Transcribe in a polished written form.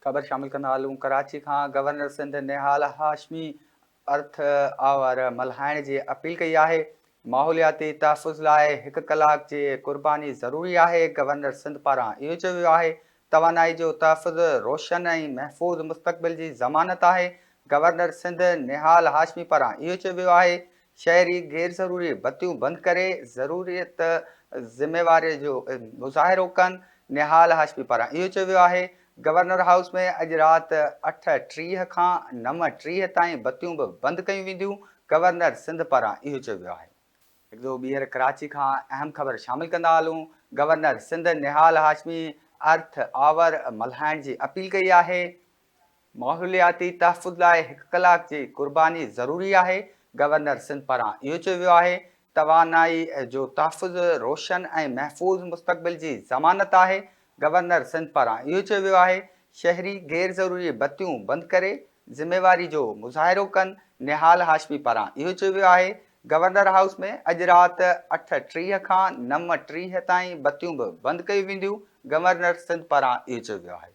خبر شامل ڪندا هلون ڪراچي کان گورنر سنڌ نهال هاشمي ارٿ آور ملهائڻ جي اپيل ڪئي آهي، ماحولياتي تحفظ لاء هڪ ڪلاڪ جي قرباني ضروري آهي، گورنر سنڌ پاران اهو چيو ويو آهي توانائي جو تحفظ روشن ۽ محفوظ مستقبل جي ضمانت آهي، گورنر سنڌ نهال هاشمي پاران اهو چيو ويو آهي شهري غير ضروري بتيون بند ڪري ضروريت ذميواري جو مظاهرو ڪن، نهال هاشمي پاران اهو چيو ويو آهي گورنر هائوس ۾ اڄ رات 8:30 کان 9:30 تائين بتيون به بند ڪيون وينديون، گورنر سنڌ پاران اهو چيو ويو آهي. هڪ دفعو ٻيهر ڪراچي کان اهم خبر شامل ڪندا هلون، گورنر سنڌ نهال هاشمي ارٿ آور ملهائڻ جي اپيل ڪئي آهي، ماحولياتي تحفظ لاء هڪ ڪلاڪ جي قرباني ضروري آهي، گورنر سنڌ پاران اهو چيو ويو آهي توانائي جو تحفظ روشن ۽ محفوظ مستقبل جي ضمانت آهي، گورنر سنڌ پاران اهو چيو ويو آهي شهري غير ضروري بتيون بند ڪري ذميواري جو مظاهرو ڪن، نهال هاشمي پاران اهو چيو ويو آهي گورنر هائوس ۾ اڄ رات 8:30 کان 9:30 تائين بتيون به بند ڪيون وينديون، گورنر سنڌ پاران اهو چيو ويو آهي.